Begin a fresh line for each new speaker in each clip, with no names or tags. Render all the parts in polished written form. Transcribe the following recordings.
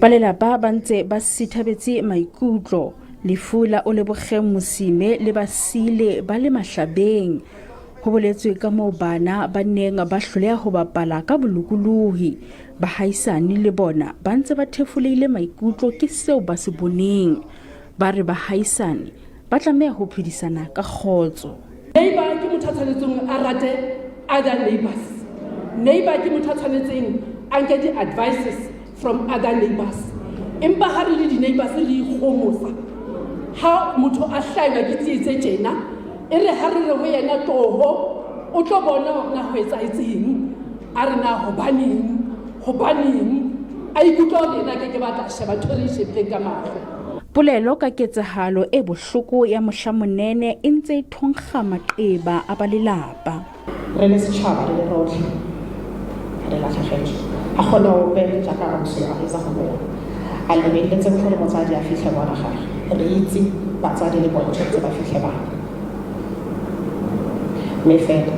Ba lelapa ba ntse ba sithabetse maikutlo. Lefu la Olebogeng Mosime le ba siile ba le mahlabeng. Ho boletswe ka moo bana ba neng ba hloleha ho bapala ka bolokolohi. Bahaisane le bona ba ntse ba thefolehile maikutlo ke seo ba se boneng. Ba re bahaisane ba tlameha ho phedisana ka kgotso.
Neighbor ke motho a tshwanetseng a rate other neighbors. Neighbor ke motho a tshwanetseng a nke di-advices from other neighbors. Empa ha re le di-neighbors re ikgomosa. Ha motho a hlaelwa ke tsietsi tjena, e re ha re re ho yena tloho, o tlo bona hore na ho etsahetseng. A re na hobaneng, hobaneng. A ikutlwa hore yena a ke ke ba tla sheba ntho e re e shebileng ka mahlo.
Polelo ka ketsahalo e bohloko ya mohla monene e ntse e thonkga maqeba a ba lelapa.
Re le setšhaba re le rotlhe re latlhegetswe. Ga go na ope jaaka Ramosolo a fetsa go bua a lebeletseng gore motsadi a fitlhe ngwana gagwe. Re itse batsadi le bone tshwanetse ba fitlhe bana. Mme fela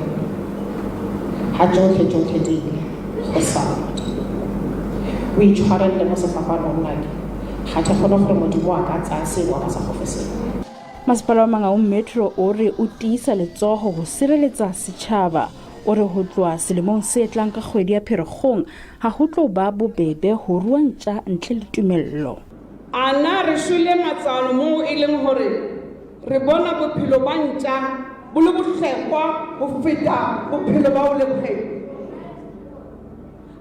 ha tsotlhe tsotlhe di ile go sala Modimo. O itshwarelele mo sefapanong nnake. Ga ke kgone gore Modimo a ka tsaya sengwe a sa go fe sengwe.
Masepala wa Mangaung Metro o re o tiisa letsoho ho sireletsa setjhaba. O re ho tloha selemong se tlang ka kgwedi ya Pherekgong ha ho tlo ba bobebe ho rua ntja ntle le tumello.
A na re shwele matswalo moo e leng hore re bona bophelo ba ntja bo le bohlokwa ho feta bophelo ba Olebogeng?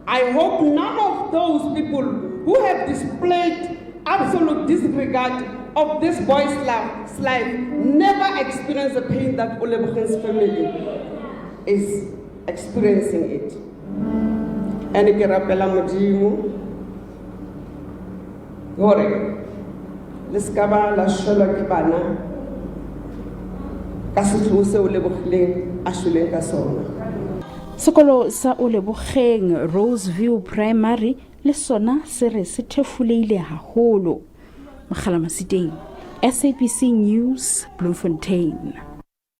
I hope none of those people who have displayed absolute disregard of this boy's life never experience the pain that Olebogeng's family is experiencing it. And ke rapela Modimo hore le se ka ba la shwelwa ke bana ka sehloho seo Olebogileng a shweleng ka sona.
Sekolo sa Olebogeng Roseview Primary le sona se re se thefuleile haholo. Mogala Masiteng, SABC News, Bloemfontein.